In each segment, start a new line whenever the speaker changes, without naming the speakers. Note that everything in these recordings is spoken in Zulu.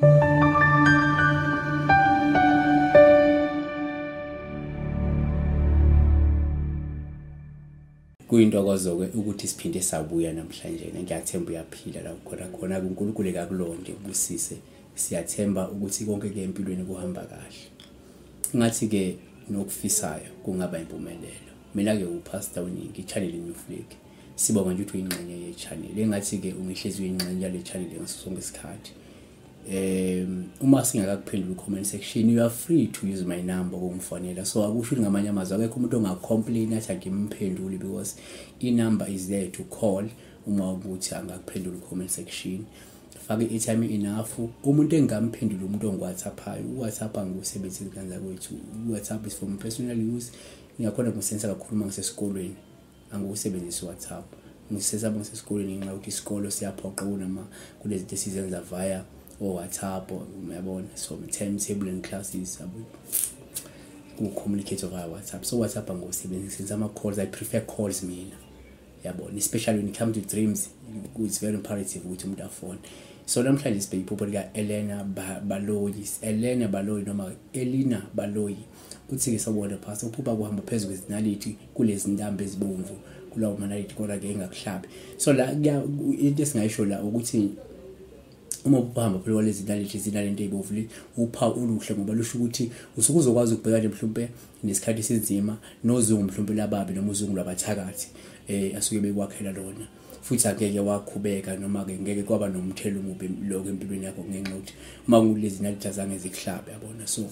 Kuyintokozo-ke ukuthi siphinde sabuya namhlanje. Ngiyathemba uyaphila la khona khona, uNkulunkulu ekakulonde ubusise. Siyathemba ukuthi konke ke empilweni kuhamba kahle. Ngathi-ke nokufisayo kungaba impumelelo. Mina-ke uPastor Uningi, i-channel New Flick. Sibonga nje ukuthi uyingxenye ye-channel. Engathi-ke ungihlezi uyingxenye yale channel ngaso sonke isikhathi. Uma singakakuphenduli comment section, you are free to use my number ukungifonela. So akusho ukuthi ngamanye amazwi akekho umuntu ongacomplain athi angimphenduli, because i-number is there to call uma ukuthi angakuphendula comment section. Fake i-airtime enough. Umuntu engamphendula umuntu ongu-WhatsApp-ayo. U-WhatsApp angiwusebenzisi kanzakwethu. U-WhatsApp is for my personal use. Ngiyakhona ukusebenzisa kakhulu uma ngisesikolweni. Angiwusebenzisi u-WhatsApp. Ngisebenzisa ngisesikolweni ngenxa yokuthi isikolo siyaphoqa kunama kunezinto esizenza via o-WhatsApp, uyabona. So timetable and classes ku-communicate via WhatsApp. So WhatsApp angiwusebenzisi, ama-calls, I prefer calls mina. Yabona, especially when it comes to dreams, it's very imperative ukuthi umuntu afone. So namhlanje sibheke iphupho lika Elena Baloyi, Elena Baloyi noma Elina Baloyi. Uthi-ke sawubona Pastor, uphupha kuhamba phezu kwezinaliti kulezi ntambo ezibomvu, kulawo manaliti kodwa ke engakuhlabi. So la into esingayisho la ukuthi uma uhamba phela kwalezi naliti zinalento eyibomvu le, uphawu oluhle ngoba lusho ukuthi usuke uzokwazi ukubhekana mhlawumbe nesikhathi esinzima nozungu mhlawumbe lababi noma uzungu lwabathakathi asuke bekwakhela lona, futhi angeke wakhubeka noma ke ngeke kwaba nomthelo omubi lokho empilweni yakho ngenxa yokuthi uma kulezi naliti azange zikuhlabe, yabona. So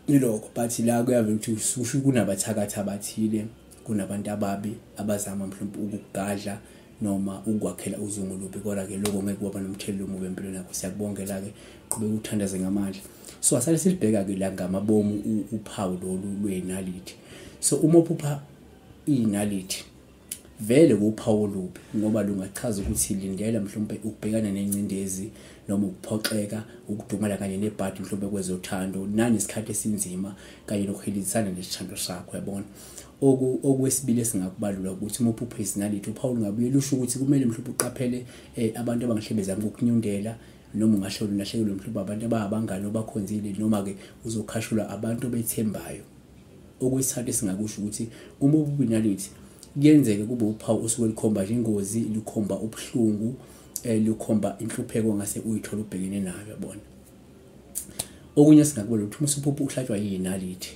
ilokho, but la kuyavela ukuthi usho kunabathakathi abathile, kunabantu ababi abazama mhlawumbe ukugadla noma ukwakhela uzungu lubi, kodwa ke lokho ngeke kwaba nomthelelo omubi empilweni yakho. Siyakubongela ke, qhubeka uthandaze ngamandla. So asale silibheka ke la ngamabomu uphawu lolu lwenaliti. So uma uphupha inaliti vele kuphawu olubi ngoba lungachaza ukuthi lindela mhlawumbe ukubhekana nencindezi noma ukuphoxeka, ukudumala kanye nebhadi mhlawumbe kwezothando nanesikhathi esinzima kanye nokuhilisana nesithando sakho, yabona. Okwesibili esingakubalula ukuthi uma uphupha izinaliti uphawu lungabuye lusho ukuthi kumele mhlawumbe uqaphele abantu abangahlebezanga ukunyundela, noma ungahle ulahlekelwe mhlawumbe abantu abangabangani obakhonzile, noma ke uzokhashulwa abantu obethembayo. Okwesithathu esingakusho ukuthi uma uphupha inaliti kuyenzeke kube uphawu osuke likhomba nje ingozi, likhomba ubuhlungu, likhomba inhlupheko ongase uyithole ubhekene nayo, yabona. Okunye singakubona ukuthi uma usuphupha uhlatshwa yinaliti,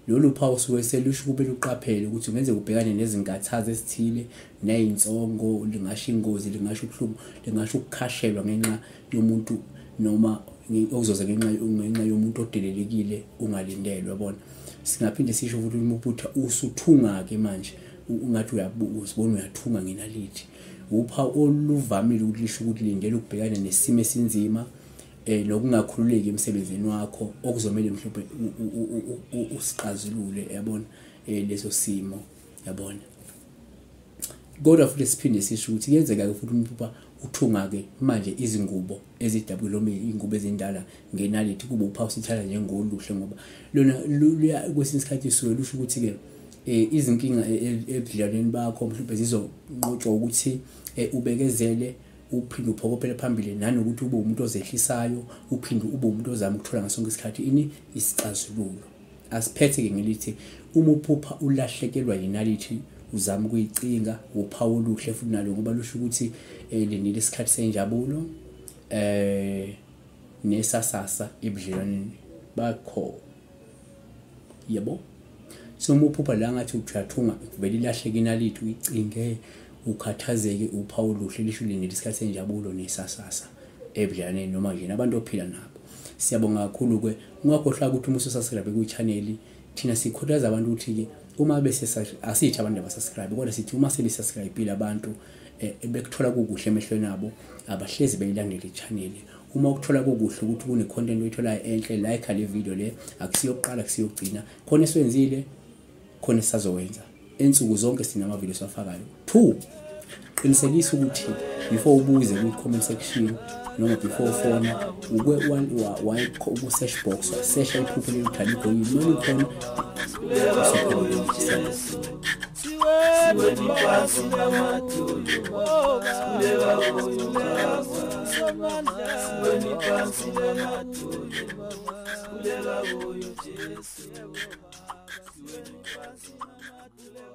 lolu phawu suke selusho kube luqaphele ukuthi kungenzeka ubhekane nezinkathazo ezithile nezinsongo, lingasho ingozi, lingasho ubuhlungu, lingasho ukukhashelwa ngenxa yomuntu noma okuzoza ngenxa yomuntu odelelekile ungalindelwe, yabona. Singaphinde sisho ukuthi uma uphupha usuthunga-ke manje ungathi uzibona uyathunga ngenaliti, uphawu oluvamile ukuthi lisho ukuthi lindela ukubhekana nesimo esinzima nokungakhululeki emsebenzini wakho okuzomele mhlawumbe usiqazulule, yabona, leso simo, yabona. Kodwa futhi siphinde sisho ukuthi kuyenzeka-ke futhi umphupha uthunga-ke manje izingubo ezidabukile noma iy'ngubo ezindala ngenaliti, kube uphawu sithatha njengoluhle ngoba lona kwesinye isikhathi suke lusho ukuthi-ke izinkinga ebudlelwaneni bakho mhlawumbe zizonqotshwa ukuthi ubekezele, uphinde uphokophele phambili, nanokuthi ube umuntu ozehlisayo, uphinde ube umuntu ozama ukuthola ngasonke isikhathi ini isixazululo. Asiphethe-ke ngelithi uma uphupha ulahlekelwa yinaliti uzama ukuyicinga, uphawu oluhle futhi nalo ngoba lusho ukuthi lindile isikhathi senjabulo nesasasa ebudlelwaneni bakho, yebo. So uma uphupha la ngathi uyathunga kuvele ilahleke inaliti uyicinge, ukhathazeke, uphawu oluhle lisho lindile isikhathi senjabulo nesasasa ebudlelwaneni noma nje nabantu ophila nabo. Siyabonga kakhulu-ke, ungakhohlwa ukuthi uma ususubscribe kwi-channel, thina sikhuthaza abantu ukuthi-ke uma bese asithi abantu abasubscribe, kodwa sithi uma sebesubscribe abantu bekuthola kukuhle emehlweni abo, abahlezi beyilandela i-channel. Uma ukuthola kukuhle ukuthi kune-content oyitholayo enhle, like le video le, akusiyokuqala akusiyokugcina, khona eswenzile khona esisazowenza. Ensuku zonke sinama-video esiwafakayo. 2, qinisekisa ukuthi before ubuze kwi-comment section noma before ufona uke ku-search box wasesha iphupho leli uthanda igolide noma likhona.
Somandla, siweni phansi nemadolo, sikhuleka kuyo Jesu. Siweni phansi namadolo.